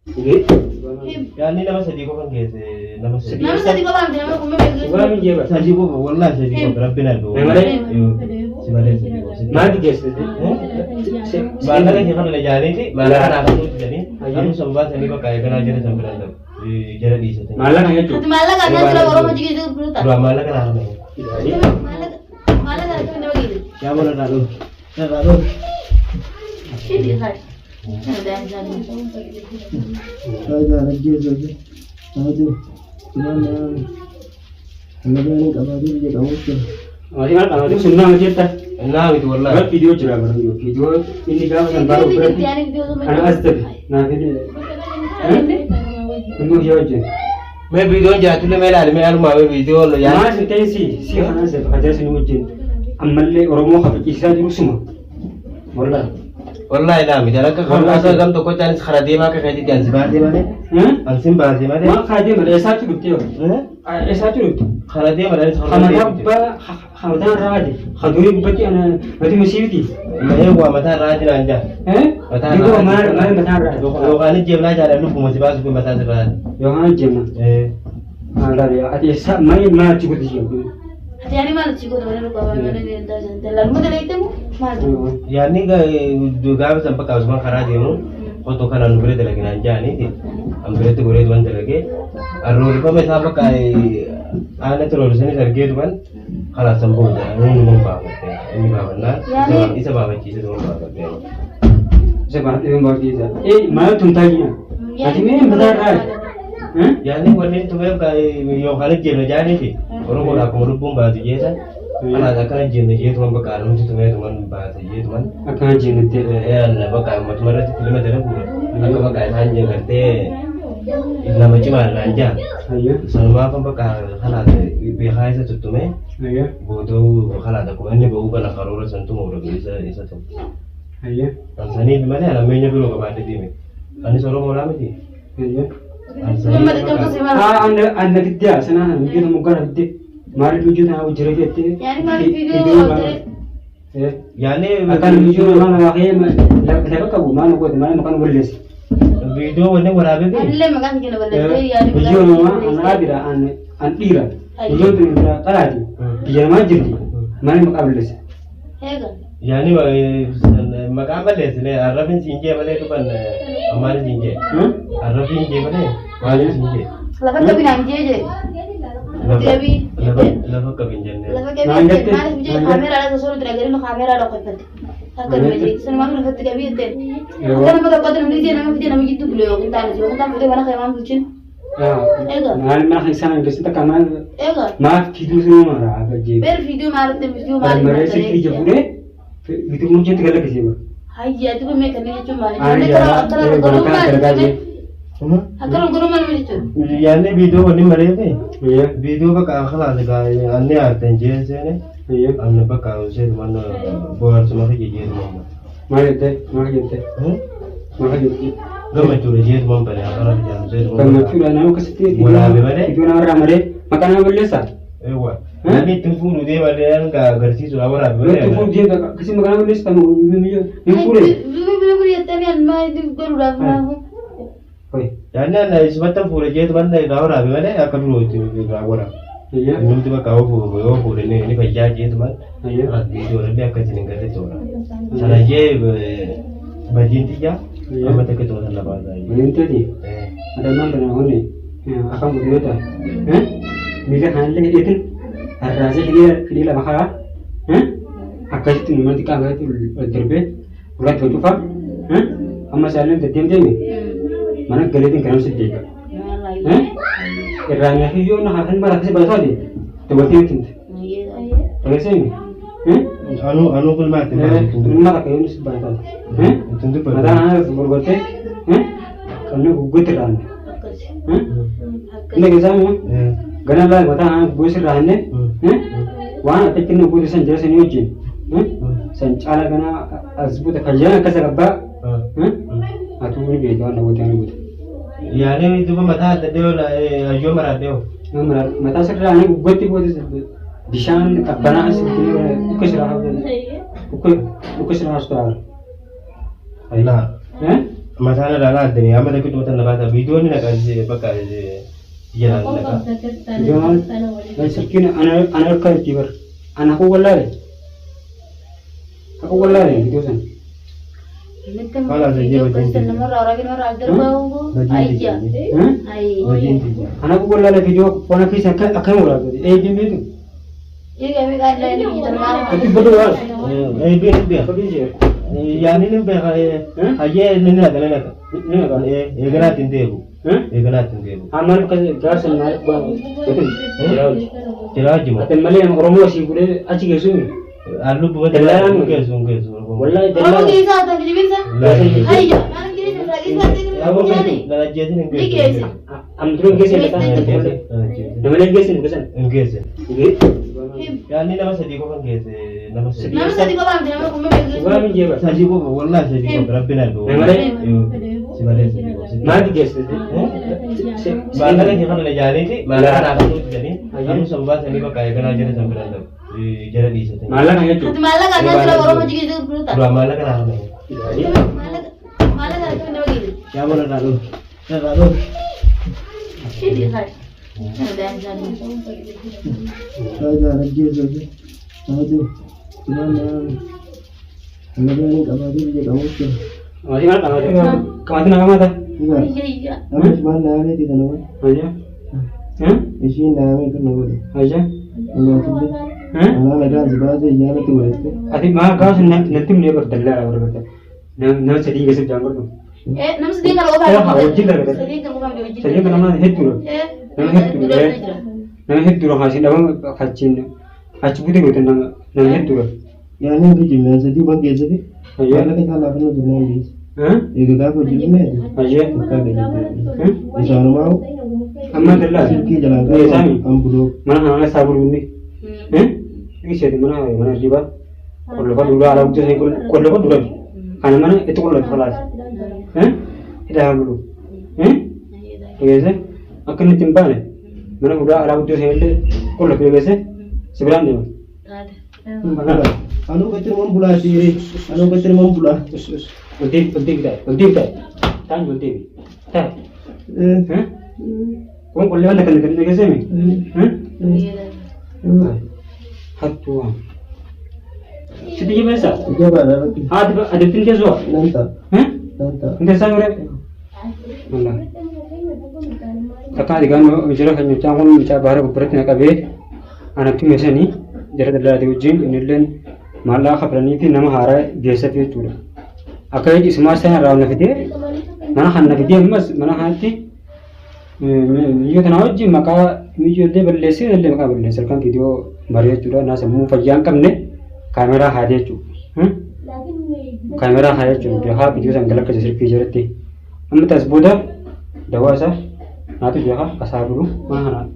Yaanni nama sadii qofan geesse nama sadii. Nama sadii qofaa miti nama kuma beeku. Dhugaa min jeeba. Sadii qofa wallaahi sadii qofa rabbiin arga. Na malee? Si malee sadii qofa. Maaltu geessite? Maallaqa kee kana jaaniiti maallaqa naaf hafuu jedhanii anuu sababaa sanii bakka eeganaa jala san biraan ta'u jala dhiisatan. Maallaqa jechuun. Ati maallaqa annaa sila Oromoo jigee jiru fudhata. Duraan maallaqa naaf hafuu. Maallaqa maallaqa akkamiin nama geesse? Yaa mana irraa dhufu. Irraa dhufu. Shidi hayi. Kana daa'im Faayidaa ajjeesuuf taatu tumaan nama hanga qabaatee biyya qabuutti. Maatii maal qabaatu sun nama jetta. Naa miti wallaahi. Bara viidiyoo jira bara viidiyoo inni gaafa san bara biratti ana as tabe naaf inni inni hojii hojii. Mee viidiyoon jiraatullee mee ilaali mee alumaa mee viidiyoon Maal sin ta'e si si kana as tabe hajaa sin wajjin ammallee Oromoo kabachiisaa jiru suma. Wallaahi. Wallaahi laa miti akka kan akka gam tokko caalis karaa deemaa akka keetitti ansi baasee malee ansin baasee malee. Maal karaa deema eessaatti dhufte yoo? Eessaatti dhufte? Karaa deema dhanis karaa Kamataa deema. gubbaa kamataa irraa ade kadurii gubbatti ana mati musiibiti. Mahee waa mataa irraa jiraan jaa. Mataa Dikoo irraa. maal maal mataa irraa ade? Yookaan ijjeemnaa jaalan lubbuma si baasu kun mataa sirraa ade. Yookaan ijjeemna. Maal ati eessa maal maal achi godhi jiru? Ati yaani maal achi godha mana dhugaa mana dallaaluma dalaydemu maal? Yaanni gaafa san bakka asumaan karaa deemu otoo kanaan nu bira dalaginaan jaaniiti. An biratti godhee duban dalagee arroorifama isaa bakka aana tiroorisanis argee duban karaa san booda inni numan baafadhe inni baafannaan isa baafachiise duban baafadhe. Isa baafadhe baafadhe. Eh maal tumtaa jina? Ati mee mataa irraa ade? Yaanni wanni tumeef yookaan ijjeemne jaaniiti Oromoodha akkuma lubbuun baatu jeesan kanaas akkana ijjeemne jeetuman bakka anumti tumeetuman baase jeetuman. Akkana jennettee. Bakka ammatuma irratti filima dalaguudha akka bakka isaan jee gartee nama cimaa naan jaa sanumaaf bakka kanaas beekaa isa tuttume booda'uu kanaas akkuma inni ba'uu kana karoora san tumuudha isa isa tumu. Saniif malee ana meenya biroo qabaadhe deeme anis Oromoodhaa miti. Anna fiddee sanaa hojjeta moggaa na fiddee maaliif hojjeta naa hojjeta jettee. Yaani maaliif viidiyoo hojjete? Yaani Akkan viidiyoo namaa namaa kee lafa qabu maal goote maal maqaan balleesse. Viidiyoo wanni waraabee fi Anillee maqaan kiyya balleessee yaani Viidiyoo namaa an aadira an dhiira. Viidiyoon tun bira qaraati biyya namaa jirti maal maqaa balleesse. Eega. Yaani maqaan balleessine arrabin siin jee malee dhufan ammaan siin jee. Arrabin jee malee maaliin siin jee. Lafa qabinaan jee jee. Deebii. Lafa qabin jennee. Lafa qabii jetteen maaliif jee kaameeraadhaan osoo nuti dhageenyu kaameeraadhaan qofatti. Akka nama jee sanumaan lafatti qabii jetteen. Akka nama tokkotti namni jee nama fidee nama jidduu bule yookiin taane yookiin taane fidee mana kee maan bulchin. Eega. Maal maal isaan hanqisni takka maal Eega. maaf kiiduu sun mara abajjee. Beer viidiyoo maalitti viidiyoo maalitti Maree silkii ija fuudhee viidiyoo mucheetti galakkisee bara. Hayya ati kun mee kanneen jechuun maali? Ani Ijoollee jaalala akkana godhuu akkana maali dalagaa jechuun? jee. Akkana godhuu maali jechuun? Yaanni viidiyoo wanni mareefi viidiyoo bakka kalaas anni aartan jeen seene anni bakka seetuman bohaarsuma kiyya jeetuman. Maal jettee? Maal jettee? Maal jettee? Gammachuudha jeetuman bane akkana jedhamu seetuman. Gammachuudha nama akkasitti Waraabe malee. iddoo namarraa maree maqaa nama balleessaa? Eewwa. Namni ittiin fuudhu deema hanga agarsiisuudha waraabe Yoo itti malee. fuudhu deemta akkasii maqaa nama balleessaa hin fuudhe. Bibili buli jettanii an maal godhuudhaaf naafu? Yaanni anna isumattan fuudhe jeetuman irraa waraabe malee akka birootti irraa waraabe. Innumti bakka yoo fuudhe yoo fuudhe ni fayyaa jeetuman viidiyoo illee akka isin hin garretti waraabe. Sana jee badiin xiyyaa amma takka tuma sana baasaa. Badiin teeti adamaan tana honni afaan guddinoota miila kanallee hidheetin harraasee hidhee lama karaa akkasitti nama xiqqaa keessatti ol darbee gurratti ol cufaa amma isaallee deddeemteemi mana galeetiin kanam sitti eega. Irraa nyaatni yoo na hafin mara akkasii barataa deemte dubartiin itti himte. Dhageessee Anuu anuu kulmaa itti baasee. Ilma takka yoo si barataa. Ittiin dubbatu. Mataa kana gurgurtee qabnee gugguutti irraa hanne. Inni keessaa immoo gana laa mataa kana gugguutti irraa hanne waan ati inni guutu san jira sanii wajjin san caala gana as buute fayyaan akkasa qabbaa atuu ni beekta waan daawwataa ni guutu. Yaani duba mataa adda dhiyoo hayyoo maraa dhiyoo. Mataa sirraa ani gugguutti goote bishaan qabbanaa as dhukke sirraa dhukke sirraa as ta'a. Laa. Mataan irraa laaddanii amma takkitu mataan na baata. Viidiyoon ni naqa bakka jalaan ni naqa. Viidiyoo maal? Silkiin ana harkaa jirti bar. Ana haquu wallaale. Haquu wallaale viidiyoo sana. Kalaas Viidiyoo hojii akkasii hojii namarraa waraabee namarraa as darbaa hongoo. Hojiin Ayya. tiyya. Ayya. Hojiin tiyya. Ana haquu wallaale viidiyoo waan keessa akka akkam waraabde. Eebiin beektu. Egaa meeqa illee inni biyya tanaa. Ati baduu waas. Eebiin hin beeka. Baduu jee. Yaanni ni beeka. Hayyee ni naqa ni naqa. Ni naqa. Eegalaatti hin deebi'u. Eegalaatti hin deebi'u. Maal akka gaarsa maal godhu. Jiraa jimu. Ati malee nama Oromoo asii fuudhee achi geessu mi? Halluu bubata Dallaan hin geessu hin geessu. Wallahi Oromoo dallaan. keessaa ta'e jibinsa. Ayya. Maal geessa isaa geessa ta'e Nan ajjeesin hin Ni geessu. geesse. Amma dura hin geessin lataa. Nan ajjeesin. Namalee hin geessin gosan. Hin geesse. Yaanni nama sadii qofa hin geesse. Nama sadii. Nama sadii qofa miti nama kuma Dhugaa beeku. min jeeba. Sadii qofa wallahi sadii qofa rabbiin arga. Namalee. Si malee sadii qofa. Maaltu geesse? Maallaqa kee kana jaaniiti maallaqa naaf ta'u jedhanii amma san baasanii bakka eeganaa jala san biraan ta'u jala dhiisatanii. Maallaqa jechuun. Ati maallaqa annaa jira Oromoo jigee gurgurta. Duraan maallaqa naaf ta'u. Maallaqa maallaqa akkamiin nama geesse? Yaa mana irraa dhufu. Irraa dhufu. Shidi hayi. Kana daa'im isaanii. Faayidaa ajjeesuu fi tumaan nama hanga qabaatee biyya qabuutti. Maatii maal qabaate? Qabaate nama maata? Ayya ayya. Amma ismaan naamee kana waan Ayya. ishiin naamee kan na godhe. Ayya. Nyaatullee anaa nagaan si baasee iyyaalatti godhatte. Ati maal gaafa natti himnee bar dallaa barbaada. Nama sadii keessatti jaan godhu. Eh nama sadii kana qofa. Eh, wajjin dargata. Sadii kana qofa miti wajjin. Sadii kana nama hedduudha. Eh. Nama hedduudha. Nama hedduudha kaasiin dhabama achiin achi butee goote nama nama hedduudha. Yaanni hin kijibne sadii ban geessite. Ayya. Maallaqa isaa laafina jennaan geesse. Egaa gaafa hojii dhumneeti. Ayya. Bakka gadi Isaanumaa Amma dallaa. silkii jalaan Mee isaanii? kan buloo. Mana kana isaa bulunni. Isheeti mana mana ribaa. Qollofa duraa alaa guddisanii qollofa dura. Kana mana itti qollofa falaas. Hidhaa bulu. Dhageesse akka inni itti hin baane mana fuudhaa alaa guddisanii illee qollofa dhageesse si biraan deema. Anuu qaccirman bulaa dhiiree. Anuu qaccirman bulaa. Ol deebi ol deebi taa'e ol deebi taa'e taa'e ol deebi taa'e. Kun qollee wanta kana kan dhageesse mi? Hattuu waan. Sitti jabeessa? Jabaadha rabbi. Haati adabtiin teessoo? Nan ta'a. Nan ta'a. Hin teessaa mure? Takka ati gaanoo jira kan mucaan kun mucaa baara gubbaratti na qabee anatti meesanii jara daldalaatii wajjin innilleen maallaqa kafalanii fi nama haaraa geessatti jechuudha. Akka isumaa isaan irraa na fidee mana kan na fidee ammas mana kanatti miyyoo tanaa wajjin maqaa miyyoo illee balleessee illee maqaa balleesse halkan viidiyoo marii jechuudha. Naa sammuu fayyaa hin qabne kaameraa haadee jechuudha. Kaameraa haadee jechuudha. Beekaa viidiyoo san galakkise silkii jalatti. Amma taas booda dawaa isaa naatu beekaa asaa bulu mana kana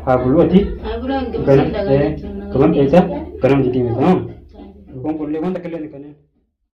haa bulu ati gaman dheessa ganam jedhee miti. Kun qullee wanta killee ni kanneen.